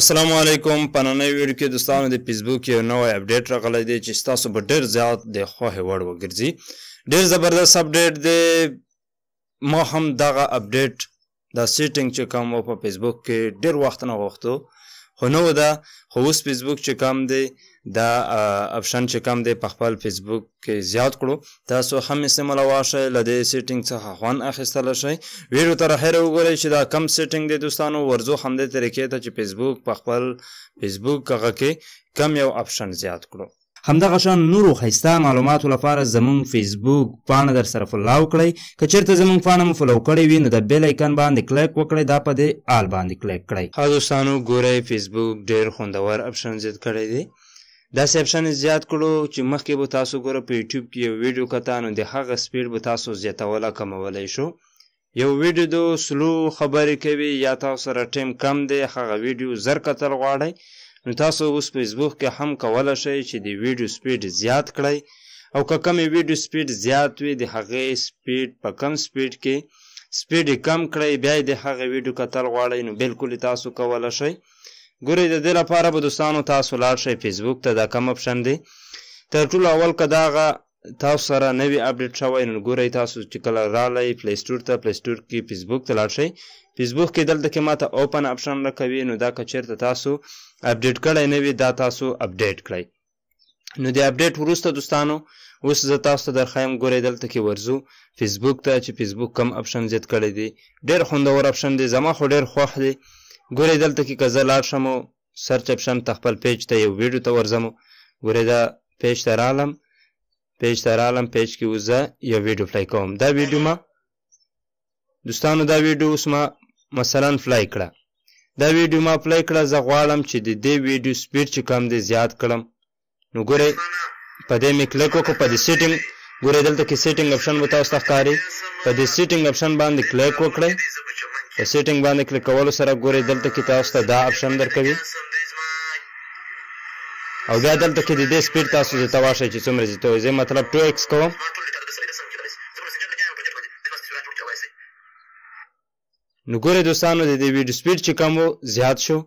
السلام علیکم. په نننۍ ویډیو کې دوستانو د فیسبوک یو نوی اپډیټ راغلی دی چې ستاسو به ډېر زیات د خوښې وړ وګرځي. ډېر زبردست اپډیټ دی. ما هم دغه اپډیټ دا setting چې کوم و په فیسبوک کې ډېر وخت نه غوښتو، خو نه و ده. خو اوس فیسبوک چې کوم دی دا option چې کوم دی په خپل فیسبوک کې زیات کړو، تاسو هم استعمالولی شئ، له دې setting څخه خوند اخیستلی شئ. ویډیو تر اخره وګورئ چې دا کم setting دی دوستانو. ورځو همدې طریقې ته چې فیسبوک په خپل فیسبوک هغه کې کم یو option زیات کړو. همدغه شان نورو ښایسته معلوماتو لپاره زمونږ فیسبوک پاڼه در سره follow کړئ. که چېرته زمونږ پاڼه مو follow کړې وي نو د bell icon باندې کلیک وکړئ، دا په دې all باندې کلیک کړئ. ښه دوستانو، ګورئ فیسبوک ډېر خوندور option زیات کړی دی. داسې option یې زیات کړو چې مخکې به تاسو ګوره په یوټیوب کې یو ویډیو کته، نو د هغه speed به تاسو زیاتوله کمولی شو. یو ویډیو د slow خبرې کوي یا تاسو سره time کم دی، هغه ویډیو زر کتل غواړئ، نو تاسو اوس فیسبوک کې هم کولی شئ چې د ویډیو speed زیات کړئ. او که کمې ویډیو speed زیات وي، د هغې speed په کم speed کې speed یې کم کړئ، بیا یې د هغې ویډیو کتل غواړئ، نو بالکل تاسو کولی شئ. ګورئ د دې لپاره به دوستانو تاسو لاړ شئ فیسبوک ته، دا کم option دی. تر ټولو اول که دغه تاسو سره نوی اپډیټ شوی، نو ګورئ تاسو چې کله راغلئ Play Store ته، Play Store کې فیسبوک ته لاړ شئ. فیسبوک کې دلته کې ماته open option راکوي، نو دا که چېرته تاسو اپډیټ کړی نه وي، دا تاسو اپډیټ کړئ. نو د اپډیټ وروسته دوستانو اوس زه تاسو ته درښایم. ګورئ دلته کې ورځو فیسبوک ته چې فیسبوک کم option زیات کړی دی. ډېر خوندور option دی، زما خو ډېر خوښ دی. ګورئ دلته کې که زه لاړ شم search option ته، خپل page ته یو ویډیو ته ورځم. ګورئ دا page ته رالم، page ته رالم، page کې اوس زه یو ویډیو play کوم. دا ویډیو ما دوستانو، دا ویډیو اوس ما مثلا play کړه. دا ویډیو ما play کړه، زه غواړم چې د دې ویډیو speed چې کم دی زیات کړم. نو ګورئ په دې مې کلیک وکړو، په دې setting. ګورئ دلته کې setting option به تاسو ته ښکاري، په دې setting option باندې کلیک وکړئ. په setting باندې کلیک کولو سره ګورئ دلته کې تاسو ته دا option درکوي، او بیا دلته کې د دې speed تاسو زیاتولی شئ چې څومره زیاتوئ. زه مطلب 2x کوم. نو ګورئ دوستانو د دې ویډیو speed چې کم و زیات شو.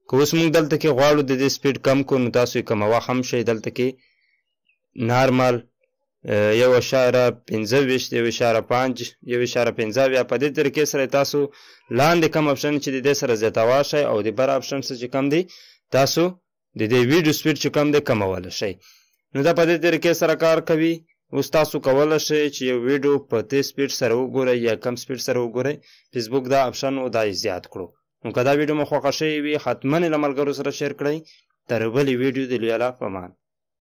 که اوس موږ دلته کې غواړو د دې speed کم کړو، نو تاسو یې کموه هم شئ. دلته کې normal 1.25، 1.5، 1.75، په دې طریقې سره تاسو لاندې کم option چې د دې سره زیاتولی شئ، او د بر option څه چې کم دی تاسو د دې ویډیو speed چې کم دی کمولی شئ. نو دا په دې طریقې سره کار کوي. اوس تاسو کولی شئ چې یو ویډیو په تیز speed سره وګورئ یا کم speed سره وګورئ. فیسبوک دا option و دا یې زیات کړو. نو که دا ویډیو مو خوښه شوې وي، حتما یې له ملګرو سره share کړئ. تر بلې ویډیو د لوی الله په امان.